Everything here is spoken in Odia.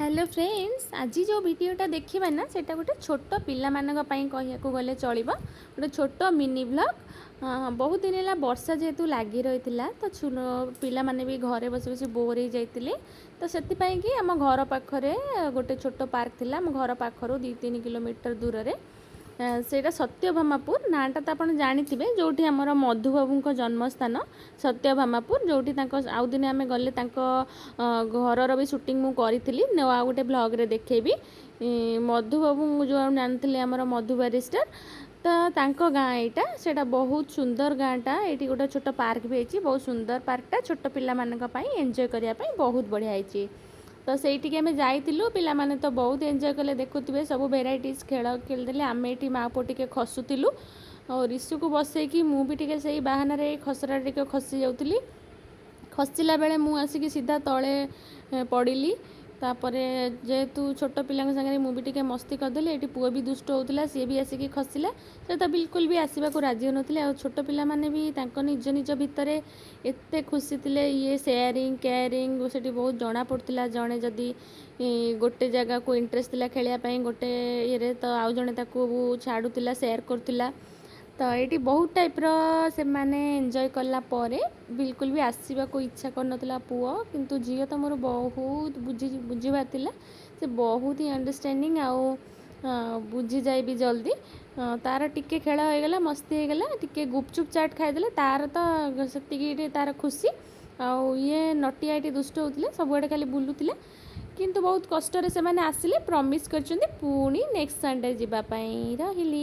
ହ୍ୟାଲୋ ଫ୍ରେଣ୍ଡସ୍, ଆଜି ଯେଉଁ ଭିଡ଼ିଓଟା ଦେଖିବା ନା, ସେଇଟା ଗୋଟେ ଛୋଟ ପିଲାମାନଙ୍କ ପାଇଁ କହିବାକୁ ଗଲେ ଚଳିବ, ଗୋଟେ ଛୋଟ ମିନି ଭ୍ଲଗ୍। ବହୁତ ଦିନ ହେଲା ବର୍ଷା ଯେହେତୁ ଲାଗି ରହିଥିଲା, ତ ପିଲାମାନେ ବି ଘରେ ବସି ବସି ବୋର୍ ହେଇଯାଇଥିଲେ। ତ ସେଥିପାଇଁ କି ଆମ ଘର ପାଖରେ ଗୋଟେ ଛୋଟ ପାର୍କ ଥିଲା, ଆମ ଘର ପାଖରୁ 2-3 କିଲୋମିଟର ଦୂରରେ। ସେଇଟା ସତ୍ୟଭାମାପୁର। ନାଁଟା ତ ଆପଣ ଜାଣିଥିବେ, ଯେଉଁଠି ଆମର ମଧୁବାବୁଙ୍କ ଜନ୍ମସ୍ଥାନ ସତ୍ୟଭାମାପୁର, ଯେଉଁଠି ତାଙ୍କ ଆଉ ଦିନେ ଆମେ ଗଲେ ତାଙ୍କ ଘରର ବି ସୁଟିଂ ମୁଁ କରିଥିଲି, ଆଉ ଗୋଟେ ଭ୍ଲଗ୍ରେ ଦେଖେଇବି। ମଧୁବାବୁ ଯେଉଁ ଜାଣିଥିଲେ, ଆମର ମଧୁ ବାରିଷ୍ଟର, ତ ତାଙ୍କ ଗାଁ ଏଇଟା। ସେଇଟା ବହୁତ ସୁନ୍ଦର ଗାଁଟା। ଏଇଠି ଗୋଟେ ଛୋଟ ପାର୍କ ବି ହେଇଛି, ବହୁତ ସୁନ୍ଦର ପାର୍କଟା। ଛୋଟ ପିଲାମାନଙ୍କ ପାଇଁ ଏନ୍ଜୟ କରିବା ପାଇଁ ବହୁତ ବଢ଼ିଆ ହେଇଛି। ତ ସେଇଠିକି ଆମେ ଯାଇଥିଲୁ। ପିଲାମାନେ ତ ବହୁତ ଏନ୍ଜୟ କଲେ। ଦେଖୁଥିବେ, ସବୁ ଭେରାଇଟିଜ୍ ଖେଳ ଖେଳିଦେଲେ। ଆମେ ଏଇଠି ମା ପୁଅ ଟିକେ ଖସୁଥିଲୁ ଆଉ ରିଷୁକୁ ବସେଇକି ମୁଁ ବି ଟିକେ ସେଇ ବାହାନାରେ ଖସରା ଟିକେ ଖସି ଯାଉଥିଲି। ଖସିଲା ବେଳେ ମୁଁ ଆସିକି ସିଧା ତଳେ ପଡ଼ିଲି। ତାପରେ ଯେହେତୁ ଛୋଟ ପିଲାଙ୍କ ସାଙ୍ଗରେ ମୁଁ ବି ଟିକେ ମସ୍ତି କରିଦେଲି। ଏଇଠି ପୁଅ ବି ଦୁଷ୍ଟ ହେଉଥିଲା, ସିଏ ବି ଆସିକି ଖସିଲା। ସେ ତ ବିଲକୁଲ ବି ଆସିବାକୁ ରାଜି ହେଉନଥିଲେ। ଆଉ ଛୋଟ ପିଲାମାନେ ବି ତାଙ୍କ ନିଜ ନିଜ ଭିତରେ ଏତେ ଖୁସି ଥିଲେ। ଇଏ ସେୟାରିଂ କେୟାରିଂ ସେଠି ବହୁତ ଜଣା ପଡ଼ୁଥିଲା। ଜଣେ ଯଦି ଗୋଟେ ଜାଗାକୁ ଇଣ୍ଟରେଷ୍ଟ ଥିଲା ଖେଳିବା ପାଇଁ ଗୋଟେ ଇଏରେ, ତ ଆଉ ଜଣେ ତାକୁ ଛାଡ଼ୁଥିଲା, ସେୟାର କରୁଥିଲା। ତ ଏଇଠି ବହୁତ ଟାଇପ୍ର ସେମାନେ ଏନ୍ଜୟ କଲା ପରେ ବିଲକୁଲ ବି ଆସିବାକୁ ଇଚ୍ଛା କରୁନଥିଲା ପୁଅ। କିନ୍ତୁ ଝିଅ ତ ମୋର ବହୁତ ବୁଝିବାର ଥିଲା। ସେ ବହୁତ ହିଁ ଅଣ୍ଡରଷ୍ଟାଣ୍ଡିଂ ଆଉ ବୁଝିଯାଏ ବି ଜଲ୍ଦି। ତାର ଟିକେ ଖେଳ ହେଇଗଲା, ମସ୍ତି ହେଇଗଲା, ଟିକେ ଗୁପଚୁପ୍ ଚାଟ୍ ଖାଇଦେଲେ, ତାର ତ ସେତିକି ତାର ଖୁସି। ଆଉ ଇଏ ନଟିଆ ଏଠି ଦୁଷ୍ଟ ହେଉଥିଲେ, ସବୁଆଡ଼େ ଖାଲି ବୁଲୁଥିଲେ। କିନ୍ତୁ ବହୁତ କଷ୍ଟରେ ସେମାନେ ଆସିଲେ। ପ୍ରମିସ୍ କରିଛନ୍ତି ପୁଣି ନେକ୍ସଟ ସଣ୍ଡେ ଯିବା ପାଇଁ। ରହିଲି।